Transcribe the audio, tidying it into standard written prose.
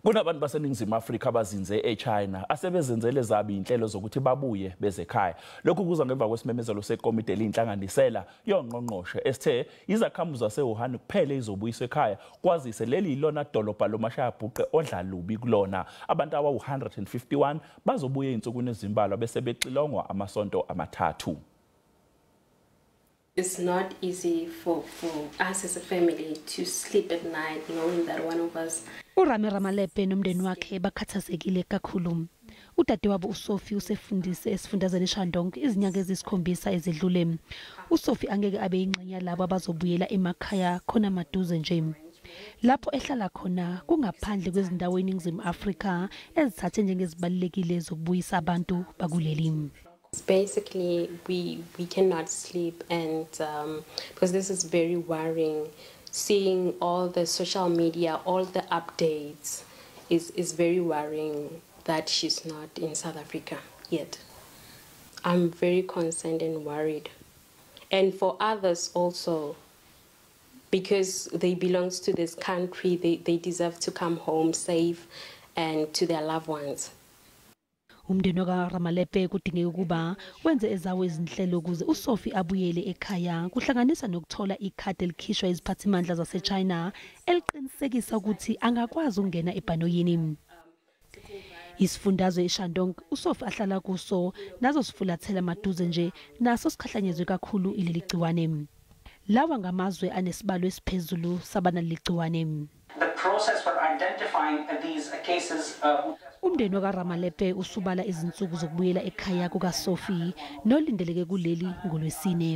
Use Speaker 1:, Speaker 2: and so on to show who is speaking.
Speaker 1: Kunabantu baseNingizimu Afrika abazinze eChina asebezenzele zabi inhlelo zokuthi babuye beze ekhaya. Lokhu kuza ngemva kwesimemezelo sekomiti eliyinhlanganisela yongqongqoshe esithe izakhamuzi zaseWuhan kuphela izobuyiswa ekhaya, kwazise leli yilona dolobha lomashayabhuqe odla lubi kulona. Abantu abawu-151 bazobuya ey'nsukwini ezimbalwa bese bexilongwa amasonto amathathu.
Speaker 2: It's not easy for us as a family to sleep at night knowing that one of us
Speaker 3: uRami Ramalepe nomndeni wakhe bakhathazekile kakhulu. Udadewabo uSophie usefundise esifundazweni eShandong izinyanga eziyisikhombisa ezedlule. USophie angeke abe yingxenye yalabo abazobuyela emakhaya khona maduze nje. Lapho ehlala khona kungaphandle kwezindawo eNingizimu Afrika ezithathe njengezibalulekile zokubuyisa abantu bakuleli.
Speaker 2: Basically, we cannot sleep, and because this is very worrying, seeing all the social media, all the updates is very worrying that she's not in South Africa yet. I'm very concerned and worried. And for others also, because they belong to this country, they deserve to come home safe and to their loved ones.
Speaker 3: Umndeni kaRamalepe kudingeka ukuba wenze ezawo izinhlelo ukuze uSophie abuyele ekhaya, kuhlanganisa nokuthola ikhadi elikhishwa iziphathimandla zaseChina eliqinisekisa ukuthi angakwazi ukungena ebhanoyini. Isifundazwe iShandong uSophie ahlala kuso nazo sifulathela maduze nje naso sikhahlanyezwe kakhulu ileli gciwane. Lawa ngamazwe anesibalo esiphezulu sabanaleli gciwane.
Speaker 4: The process for identifying these cases
Speaker 3: Umndeni wakaRamalepe usubala izinsuku zokubuyela ekhaya kukaSophie nolindeleke kuleli ngolwesine.